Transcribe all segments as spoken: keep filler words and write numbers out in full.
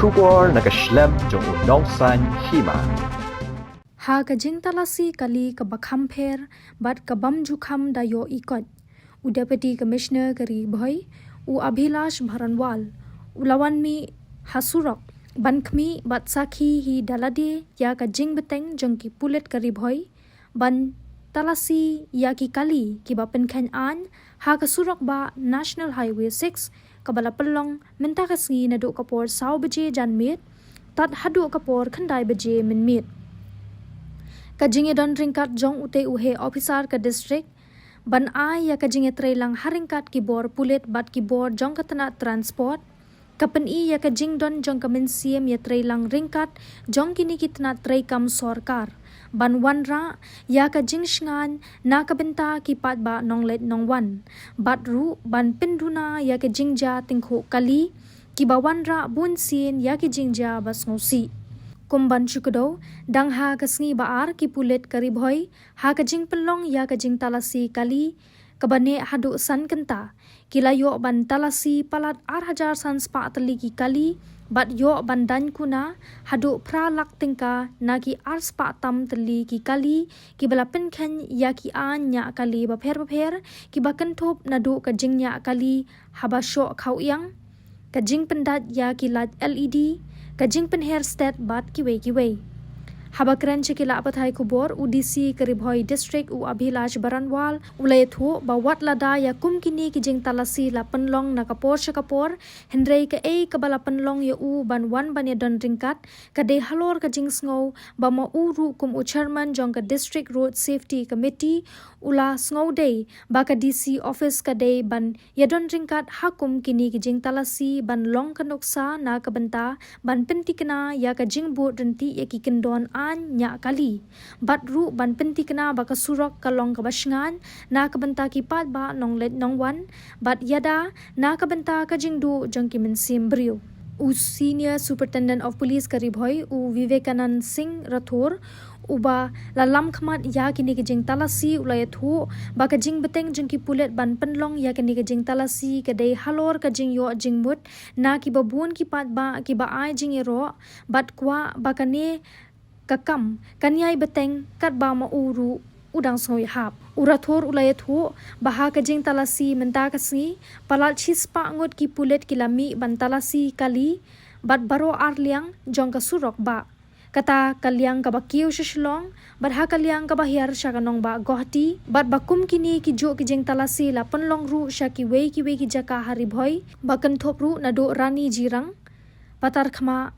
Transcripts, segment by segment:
Khubor na ka shlem jong u Nongsaiñ Hima. Ha ka jingtalasi kali kaba kham pher bad ka bym ju kham da ïoh i koit, u Deputy Commissioner ka Ri Bhoi, u Abhilash Baranwal, u la wan mih ha surok ban khmih bad sakhi hi da lade ïa ka jingbteng jong ki pulit ka Ri Bhoi ban talasi ïa ki kali kiba pynkheiñ aiñ ha ka surok bah National Highway six, kaba la pynlong mynta ka sngi naduh ka por saw baje janmiet tad haduh ka por khyndai baje mynmiet. Ka jingïadon ryngkat jong utei u heh ophisar ka district ban ai ïa ka jingïatreilang ha ryngkat ki bor pulit bad ki bor jong ka tnat transport ka pyni ïa ka jingdon jong ka mynsiem ïatreilang ryngkat jong kine ki tnat treikam sorkar ban wanrah ïa ka jingshngaiñ na ka bynta ki paidbah nongleit nongwan, bad ruh ban pynduna ïa ka jingjia tyngkhuh kali kiba wanrah bunsien ïa ki jingjia ba sngewsih. Kum ban shu kdew, dang ha ka sngi ba ar ki pulit ka Ri Bhoi ha ka jingpynlong ïa ka jingtalasi kali kaba neh haduh san kynta, ki la ïoh ban talasi palat ar hajar san spah tylli ki kali bad ïoh ban daiñ kuna haduh phra lak tyngka na ki ar spah tam tylli ki kali kiba la pynkheiñ ïa ki aiñ ñiah kali bapher bapher kiba kynthup naduh ka jingñiah kali haba shoh khaw ïang, ka jingpyndait ïa ki light L E D, ka jingpynher stet bad kiwei kiwei. Haba kren sha ki lad pathai khubor, u D C ka Ri Bhoi District u Abhilash Baranwal u la ïathuh ba wat lada ïa kum kine ki jingtalasi la pynlong na ka por sha ka por, hynrei kaei kaba la pynlong ïa u ban wan ban ïadon ryngkat ka dei halor ka jingsngew ba ma u ruh kum u chairman jong ka District Road Safety Committee u la sngewdei ba ka D C office ka dei ban ïadon ryngkat ha kum kine ki jingtalasi ban long ka nuksa na ka bynta ban pyntikna ïa ka jingbud ryntih ïa ki kyndon aiñ ñiah kali bad ruh ban pyntikna ba ka surok ka long kaba shngaiñ na ka bynta ki paidbah nongleit nongwan bad ïada na ka bynta ka jingduh jong ki mynsiem briew. U Senior Superintendent of Police ka Ri Bhoi u Vivekanand Singh Rathore uba la lam khmat ïa kine ki jingtalasi u la ïathuh ba ka jingbteng jong ki pulit ban pynlong ïa kine ki jingtalasi ka dei halor ka jingïoh jingmut na kiba bun ki paidbah kiba ai jingïaroh bad kwah ba kane ka kam kan ïai bteng katba ma u ruh u dang sngewhap. U Rathore u la ïathuh ba ha ka jingtalasi mynta ka sngi palat shispah ngut ki pulit ki la mih ban talasi kali bad baroh ar liang jong ka surok bah. Kata ka liang kaba kiew sha Shillong bad ha ka liang kaba hiar sha ka nongbah Guwahati bad ba kum kine ki juh ki jingtalasi la pynlong ruh sha kiwei kiwei ki jaka ha Ri Bhoi ba kynthup ruh naduh Rani Jirang, Patarkhmah,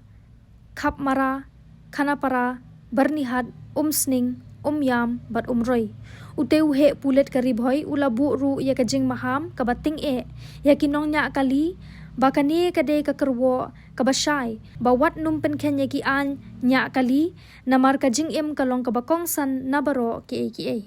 Khapmara, Khanapara, Byrnihat, Umsning, Umiam bad Umroi. Utei u heh pulit ka Ri Bhoi u la buh ruh ïa ka jingmaham kaba tyngeh ïa ki nongñiah kali ba kane ka dei ka kyrwoh kaba shai ba wat nym pynkheiñ ïa ki aiñ ñiah kali namar ka jingim ka long kaba kongsan na baroh kiei kiei.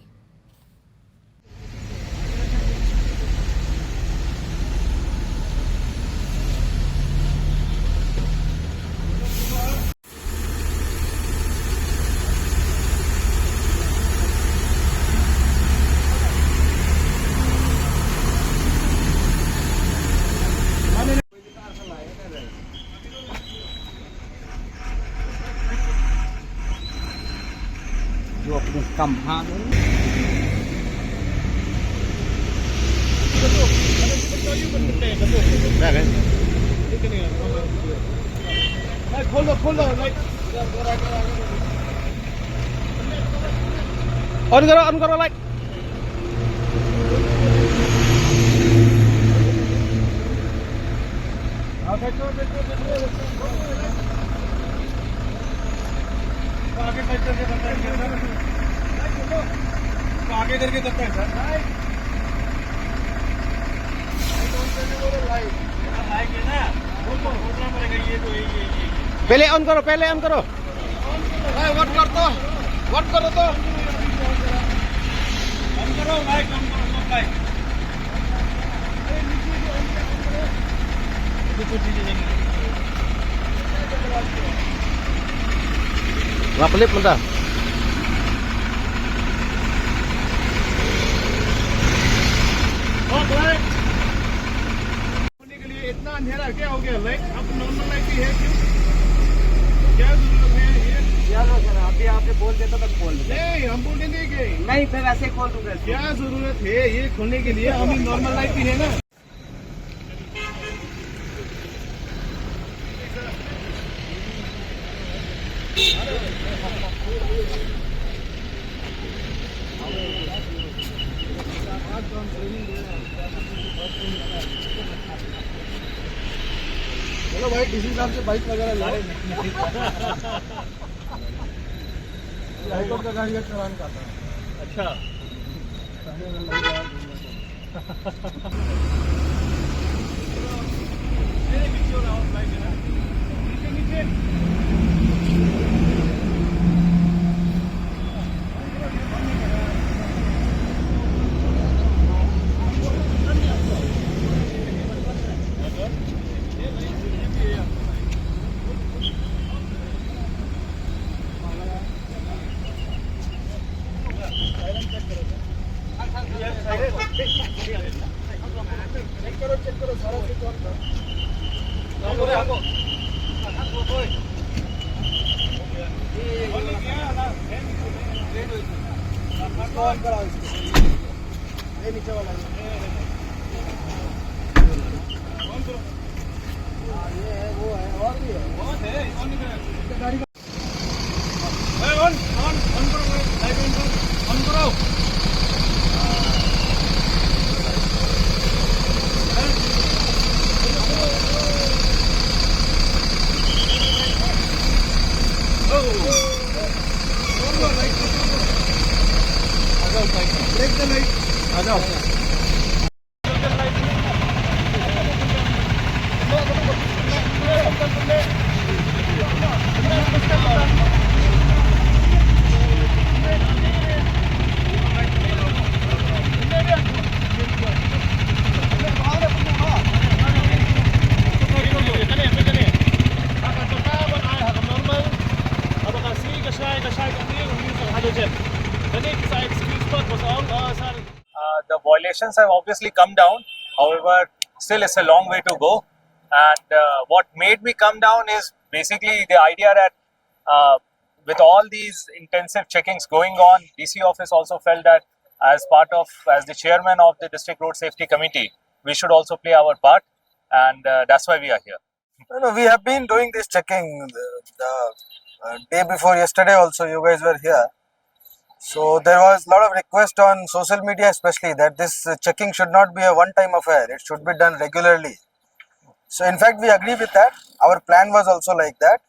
खोलो, खोलो, लाइट। On करो, on करो, लाइट। पहले ऑन करो, पहले ऑन करो। भाई, वोट कर दो, वोट करो तो। Nga pynlip mynta. होने के लिए इतना अंधेरा क्या हो गया? लाइट अब नॉर्मल लाइट भी है क्यों? क्या जरूरत है ये? चलो सर, अभी आपने बोल देता तो खोल देता। नहीं, हम बोलेंगे कि नहीं, मैं वैसे ही खोल दूंगा इसको। क्या जरूरत है ये खोलने के लिए? हम नॉर्मल लाइफ भी है ना। चलो भाई, डीसी साहब से बाइक वगैरह लाओ। हाईकोर्ट का गाड़ी का चालान काटा। अच्छा। Uh, the violations have obviously come down. However, still it's a long way to go. And uh, what made me come down is basically the idea that uh, with all these intensive checkings going on, D C office also felt that as part of, as the chairman of the District Road Safety Committee, we should also play our part, and uh, that's why we are here. No, no, we have been doing this checking the, the uh, day before yesterday also. You guys were here, so there was a lot of request on social media, especially that this uh, checking should not be a one-time affair. It should be done regularly. So in fact, we agree with that. Our plan was also like that.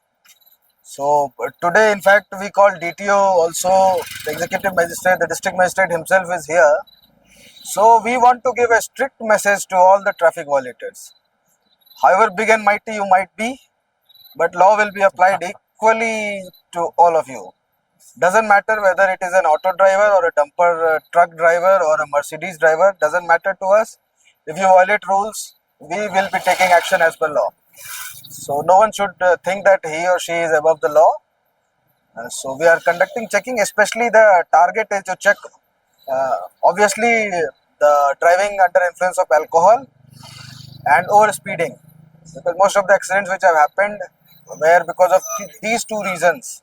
So uh, today, in fact, we called D T O also, the executive magistrate, the district magistrate himself is here. So we want to give a strict message to all the traffic violators. However big and mighty you might be, but law will be applied equally to all of you. Doesn't matter whether it is an auto driver or a dumper uh, truck driver or a Mercedes driver, doesn't matter to us. If you violate rules, we will be taking action as per law. So no one should uh, think that he or she is above the law. Uh, so we are conducting checking, especially the target is to check, uh, obviously, the driving under influence of alcohol and over speeding, because most of the accidents which have happened were because of th- these two reasons.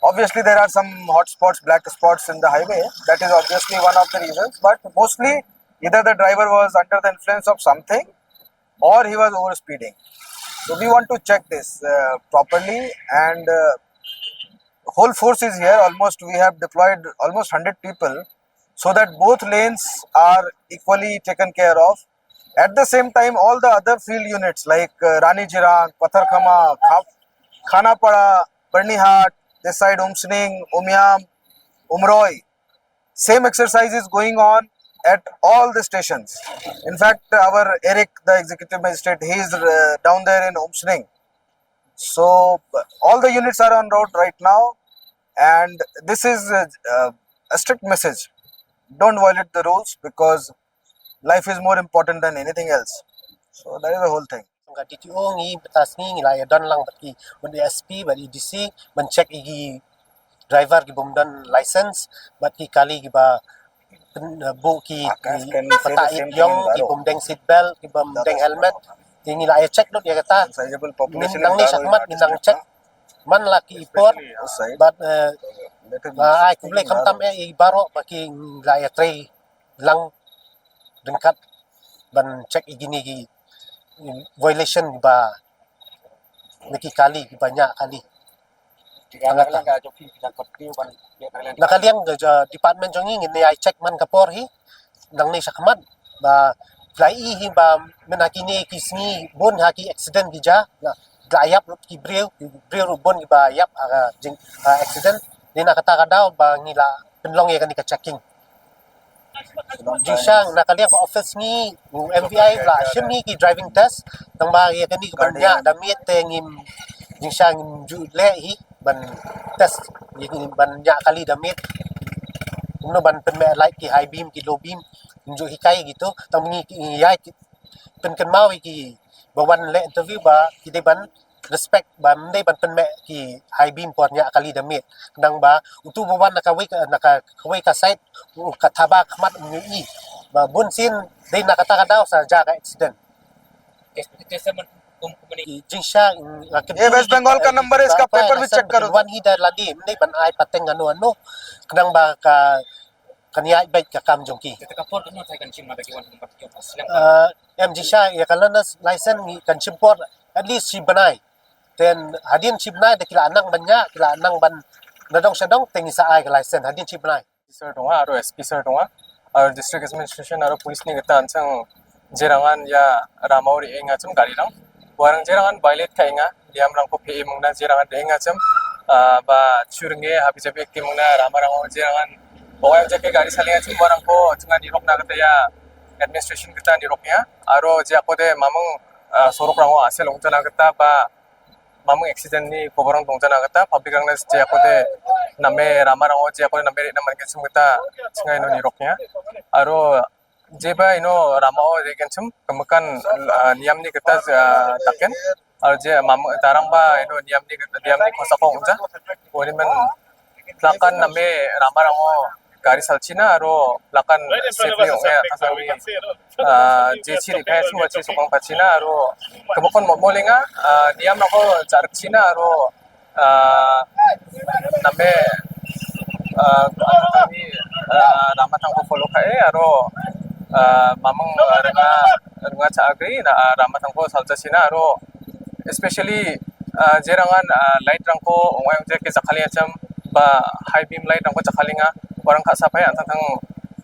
Obviously, there are some hot spots, black spots in the highway. That is obviously one of the reasons. But mostly, either the driver was under the influence of something or he was overspeeding. So we want to check this uh, properly, and uh, whole force is here. Almost we have deployed almost hundred people, so that both lanes are equally taken care of. At the same time, all the other field units like uh, Rani Jirang, Patharkhama, Kha- Khanapara, Byrnihat, this side Umsning, Umiam, Umroi, same exercise is going on at all the stations. In fact, our Eric, the executive magistrate, he is uh, down there in Umsning. So uh, all the units are on road right now, and this is uh, uh, a strict message. Don't violate the rules, because life is more important than anything else. So that is the whole thing. Ka D T O ngi mynta sngi ngi la ïa don lang bad ki, bad i S P, bad i D C, ban check ïa ki driver ki bym don license, bad ki kali kiba pyn- buh ki, ki pata ïong, ki bym deng seat belt, ki bym deng helmet. Ngi la ïa check lut ïa kata. Ngin nang ne shakmat ngin nang check. Man la ki i por, but, eh, ba ai khublei khamtam ïa i baroh ba ki la ïatrei lang ryngkat ban check ïa kine ki violation ba na ki kali, ba ñiah kali. Na ka liang ka department jong ngi ngin ïa check man ka por hi, nangne shakhmat, ba la i hi ba mynta kine ki sngi bun ha ki accident ki jia, la ïap ki briew, ki briew ruh bun kiba ïap ha jing, ha accident. Dei na kata ka daw ba ngi la pynlong ïa kane ka checking. Jingshisha na ka liang ka office ngi, u M V I la shim hi ki driving test, tang ba ïa kane ka ban ñiah da miet te ngim, jingshisha ngim ju leh hi ban test, ïa kane ban ñiah kali da miet. Kumno ban pynmeh light ki high beam ki low beam, ngim ju hikai kito, tang ngi, ngi ïa ki pynkynmaw ïa ki ba wan leh interview ba ki dei ban respect ba ym dei ban pynmeh ki high beam por ñiah kali da miet. Khnang ba utu ba wan na kawei ka, na ka, kawei ka side, u ka thaba khmat um ïohi. Ba bun sien dei na kata ka daw sa jia ka accident. Jingshisha, mm, ये वेस्ट बंगाल का नंबर है, इसका पेपर भी चेक करो। Wan hi da lade, ym dei ban ai pateng ano ano. Khnang ba ka, kan ïaid beit ka kam jong ki. Te ka por kano te kan shim ma da ki wan number ki wan slem. Eh, em jingshisha ïa ka learner's license ngi kan shim por at least shi bnai. Then hadien shi bnai da ki la nang ban ñiah, ki la nang ban na dong sha dong te ngi sa ai ka license hadien shi bnai. Sir donga aro S P sir donga aro district administration aro police ni kata ansang Jirangan ïa rama ri enga chum gari rang. Warang Jirangan violate ka enga, diam rang ko phe mungna Jirangan ri enga chum, ah, ba chur nge habi jabi ki mungna rama rang Jirangan. Pokoknya jake gari salinga chum warang ko chunga ni rok na kata ïa administration kata ni rok ïa. Aro jia ko de mamung, ah, sorok rang asel ungta na kata ba mamung accident ni koborang dong jana kata public rang nes je ako te name rama rang o je ako te name ri naman ken sum kata chingai no ni rok nya. Aro je ba ino rama o je ken sum kemekan, ah, niam ni kata, ah, taken. Aro je mam tarang ba ino niam ni kata niam ni kosa kong ja. Oni men plakan name rama rang o gari sal china aro plakan safely ong ya kasang ni, ah, je chiri kaya chuma chi sokang pa china aro kebokon mo molinga, ah, niam ako char china aro, ah, name, ah, ni, ah, rama tang ko follow kaya aro, ah, mamang, ah, renga renga cha agri na, ah, rama tang ko sal cha china aro especially, ah, je rangan, ah, light rang ko ong ai je ke jakhali acham ba high beam light rang ko jakhali nga warang kha sapai antang tang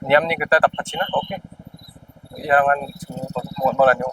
niam ni kita tak pachina. Okay. Ïa rangan mo mo la nyo.